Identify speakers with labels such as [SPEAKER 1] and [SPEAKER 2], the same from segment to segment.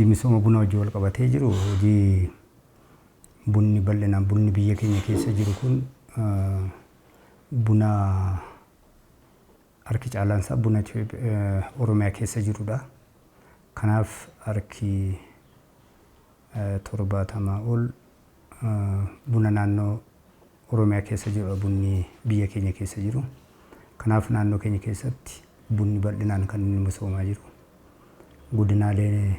[SPEAKER 1] Misooma buna wajjin wal qabatee jiru, hojii bunni bal'inaan bunni biyya keenya keessa jiru kun buna harki caalaan isaa buna Oromiyaa keessa jirudha. Kanaaf harki 70 ol buna naannoo Oromiyaa keessa jirudha bunni biyya keenya keessa jiru. Kanaaf naannoo keenya keessatti bunni bal'inaan kan inni misoomaa jiru. Godinaalee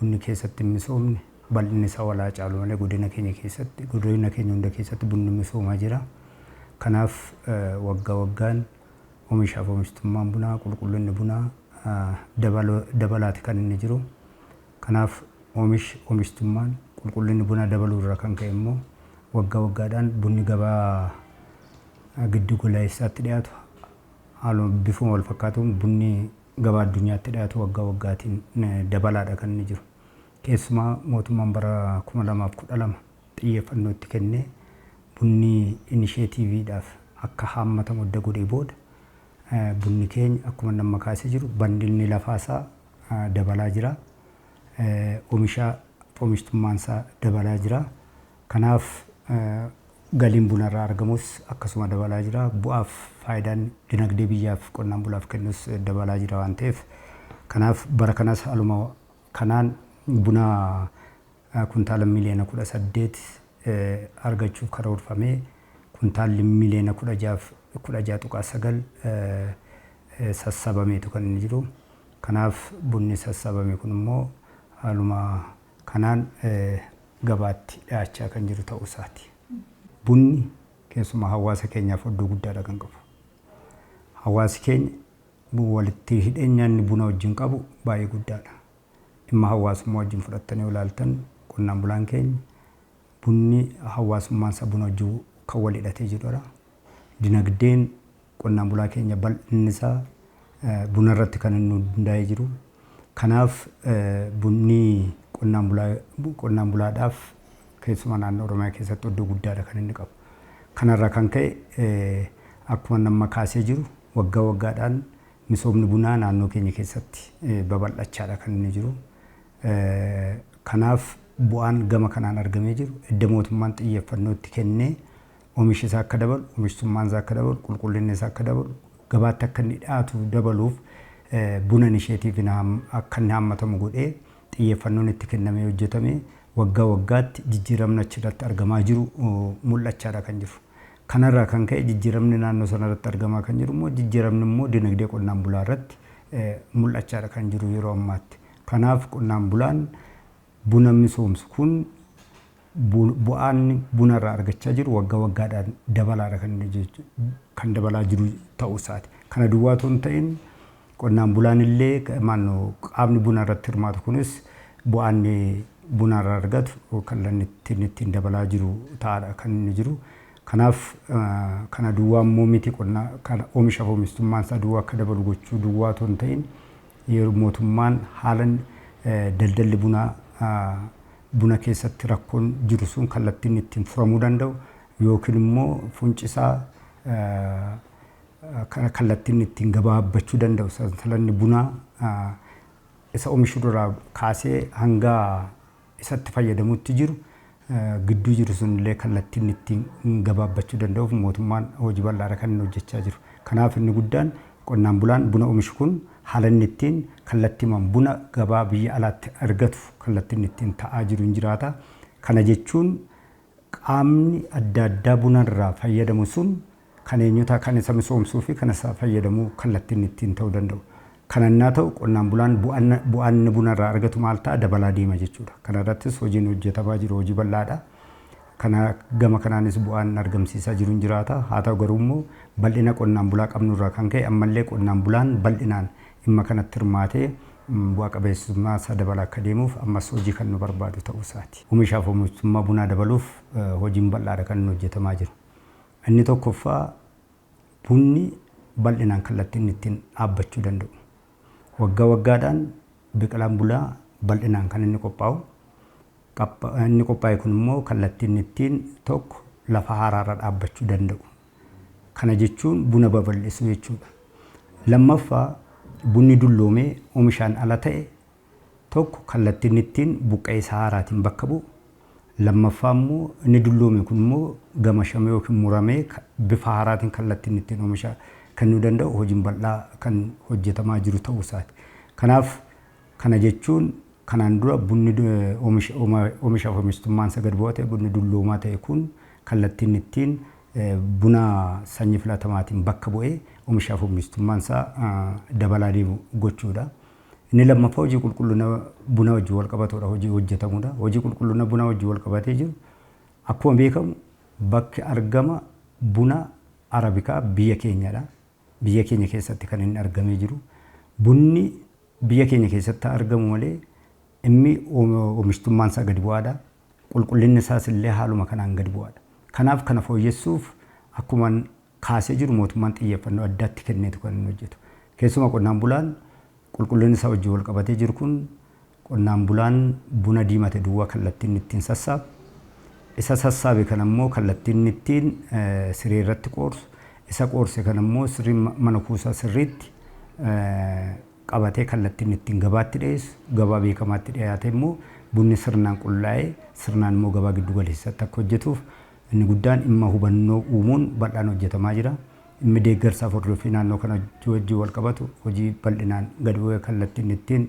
[SPEAKER 1] bunni keessatti hin misoomne bal'inni isaa walaa caalu malee godina keenya keessatti, godina keenya hunda keessatti bunni misoomaa jira. Kanaaf waggaa waggaan oomishaaf oomishtummaan bunaa, qulqullinni bunaa dabalaati kan inni jiru. Kanaaf oomishtummaan, qulqullinni bunaa dabaluu irraa kan ka'e immoo waggaa waggaadhaan bunni gabaa giddu galeessaatti dhiyaatu, haaluma bifuma wal fakkaatuun bunni gabaa addunyaatti dhiyaatu waggaa waggaatiin dabalaadha kan inni jiru. Keessumaa mootummaan bara 2012 xiyyeeffannoo itti kennee bunni inisheetiiviidhaaf akka haammatamu edda godhee booda, bunni keenya akkuma nama kaasee jiru bal'inni lafaasaa dabalaa jira. Oomisha oomishtummaan isaa dabalaa jira. Kanaaf galiin bunarraa argamus akkasuma dabalaa jira. Bu'aaf faayidaan dinagdee biyyaaf qonnaan bulaaf kennus dabalaa jira waan ta'eef, kanaaf bara kanas haaluma kanaan buna kuntaala miliyoona 18 argachuuf karoorfamee kuntaalli miliyoona 16.9 sassabameetu kan inni jiru. Kanaaf bunni sassabame kun immoo haaluma kanaan gabaatti dhiyaachaa kan jiru ta'uu isaati. Bunni keessumaa hawaasa keenyaaf iddoo guddaadha kan qabu. Hawaasi keenya walitti hidheenya inni buna wajjin qabu baay'ee guddaadha. Dhimma hawaasummaa wajjin fudhattanii ilaaltan, qonnaan bulaan keenya bunni hawaasummaan isaa buna wajjin kan wal hidhatee jirudha. Dinagdeen qonnaan bulaa keenya bal'inni isaa buna irratti kan inni hundaa'ee jiru. Kanaaf bunni qonnaan bulaadhaaf keessumaa naannoo Oromiyaa keessatti iddoo guddaadha kan inni qabu. Kanarraa kan ka'e akkuma nama kaasee jiru waggaa waggaadhaan misoomni bunaa naannoo keenya keessatti babal'achaadha kan inni jiru. Kanaaf bu'aan gama kanaan argamee jiru edda mootummaan xiyyeeffannoo itti kennee oomishi isaa akka dabalu, oomishtummaan isaa akka dabalu, qulqullinni isaa akka dabalu, gabaatti akka inni dhiyaatu dabaluuf buna inisheetiiviin akka inni haammatamu godhee xiyyeeffannoon itti kennamee hojjetame, waggaa waggaatti jijjiiramni achirratti argamaa jiru mul'achaadha kan jiru. Kanarraa kan ka'e jijjiiramni naannoo sanarratti argamaa kan jiru immoo jijjiiramni immoo dinagdee qonnaan bulaa irratti mul'achaadha kan jiru yeroo ammaatti. Kanaaf qonnaan bulaan buna misoomsu kun bu'aan bunarraa argachaa jiru waggaa waggaadhaan dabalaadha kan dabalaa jiru ta'uu isaati. Kana duwwaa otoo hin ta'in qonnaan bulaan illee, maannoo qaamni buna irratti hirmaatu kunis bu'aan bunarraa argatu kallattiin ittiin dabalaa jiru ta'aadha kan inni jiru. Kanaaf kana duwwaa immoo miti, qonnaa kana oomishaaf oomishtummaan isaa duwwaa akka dabalu gochuu duwwaa otoo hin ta'in, yeroo mootummaan haala daldalli bunaa buna keessatti rakkoon jiru sun kallattiin ittiin furamuu danda'u yookiin immoo funcisaa kallattiin ittiin gabaabbachuu danda'u, sansalanni bunaa isa oomishu duraa kaasee hanga isatti fayyadamutti jiru gidduu jiru sunillee kallattiin ittiin gabaabbachuu danda'uuf mootummaan hojii bal'aadha kan inni hojjechaa jiru. Kanaaf inni guddaan qonnaan bulaan buna oomishu kun haala inni ittiin kallattiimaan buna gabaa biyya alaatti argatu kallattiin ittiin ta'aa jiru hin jiraata. Kana jechuun qaamni adda addaa bunarraa fayyadamu sun kan eenyutaa, kan isa misoomsuu fi kan isa fayyadamuu kallattiin ittiin ta'uu danda'u. Kanannaa ta'u qonnaan bulaan bu'aan inni bunarraa argatu maal ta'a? Dabalaa deema jechuudha. Kanarrattis hojiin hojjetamaa jiru hojii bal'aadha. Kana gama kanaanis bu'aan argamsiisaa jiru hin jiraata. Haa ta'u garuu immoo bal'ina qonnaan bulaa qabnurraa kan ka'e ammallee qonnaan bulaan bal'inaan dhimma kanatti hirmaatee bu'aa qabeessummaa isaa dabalaa akka deemuuf ammas hojii kan nu barbaadu ta'uu isaati. Oomishaaf oomishtummaa bunaa dabaluuf hojiin bal'aadha kan inni hojjetamaa jiru. Inni tokkoffaa bunni bal'inaan kallattiin ittiin dhaabbachuu danda'u. Waggaa waggaadhaan biqilaan bunaa bal'inaan kan inni qophaa'u. Inni qophaa'e kun immoo kallattiin ittiin tokko lafa haaraarra dhaabbachuu danda'u. Kana jechuun buna babal'isuu jechuudha. Lammaffaa, bunni dulloomee oomishaan ala ta'e Tokko, kallattiin ittiin buqqa'ee isaa haaraatiin bakka bu'u. Lammaffaa immoo inni dulloome kun immoo gamashamee yookiin muramee bifa haaraatiin kallattiin ittiin oomisha kennuu danda'u hojiin bal'aa kan hojjetamaa jiru ta'uu isaati. Kanaaf kana jechuun kanaan dura bunni oomishaaf oomishtummaan isa gad bu'aa ta'e, bunni dulloomaa ta'e kun kallattiin ittiin buna sanyii filatamaatiin bakka bu'ee oomishaaf oomishtummaan isaa dabalaa deemu gochuudha. Inni lammaffaa hojii qulqullina buna wajjin wal qabatudha, hojii hojjetamudha. Hojii qulqullina buna wajjin wal qabatee jiru, akkuma beekamu bakki argama buna arabikaa biyya keenyadha. Biyya keenya keessatti kan inni argamee jiru. Bunni biyya keenya keessatti argamu malee inni oomishtummaan isaa gadi bu'aadha. Qulqullinni isaas illee haaluma kanaan gadi bu'aadha. Kanaaf kana fooyyessuuf akkuma kaasee jiru mootummaan xiyyeeffannoo addaatti kenneetu kan inni hojjetu. Keessumaa qonnaan bulaan qulqullinni isaa wajjin wal qabatee jiru kun, qonnaan bulaan buna diimate duwwaa kallattiin ittiin sassaabu. Isa sassaabe kana immoo kallattiin ittiin siree irratti qoorsu. Isa qoorse kana immoo sirrii mana kuusaa sirriitti qabatee kallattiin ittiin gabaatti dhiyeessu. Gabaa beekamaatti dhiyaate immoo bunni sirnaan qullaa'ee sirnaan immoo gabaa giddu galeessatti akka hojjetuuf inni guddaan dhimma hubannoo uumuun bal'aan hojjetamaa jira. Dhimmi deeggarsaaf hordoffii naannoo kana wajjin wal qabatu hojii bal'inaan gadi bu'ee kallattiin ittiin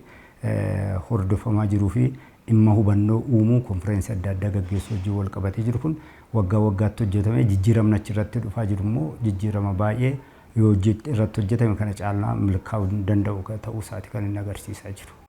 [SPEAKER 1] hordofamaa jiruu fi dhimma hubannoo uumuu, konfireensii adda addaa gaggeessuu wajjin wal qabatee jiru kun waggaa waggaatti hojjetamee jijjiiramni achirratti dhufaa jiru immoo jijjiirama baay'ee yoo irratti hojjetame kana caalaa milkaa'uu danda'u ta'uu isaati kan inni agarsiisaa jiru.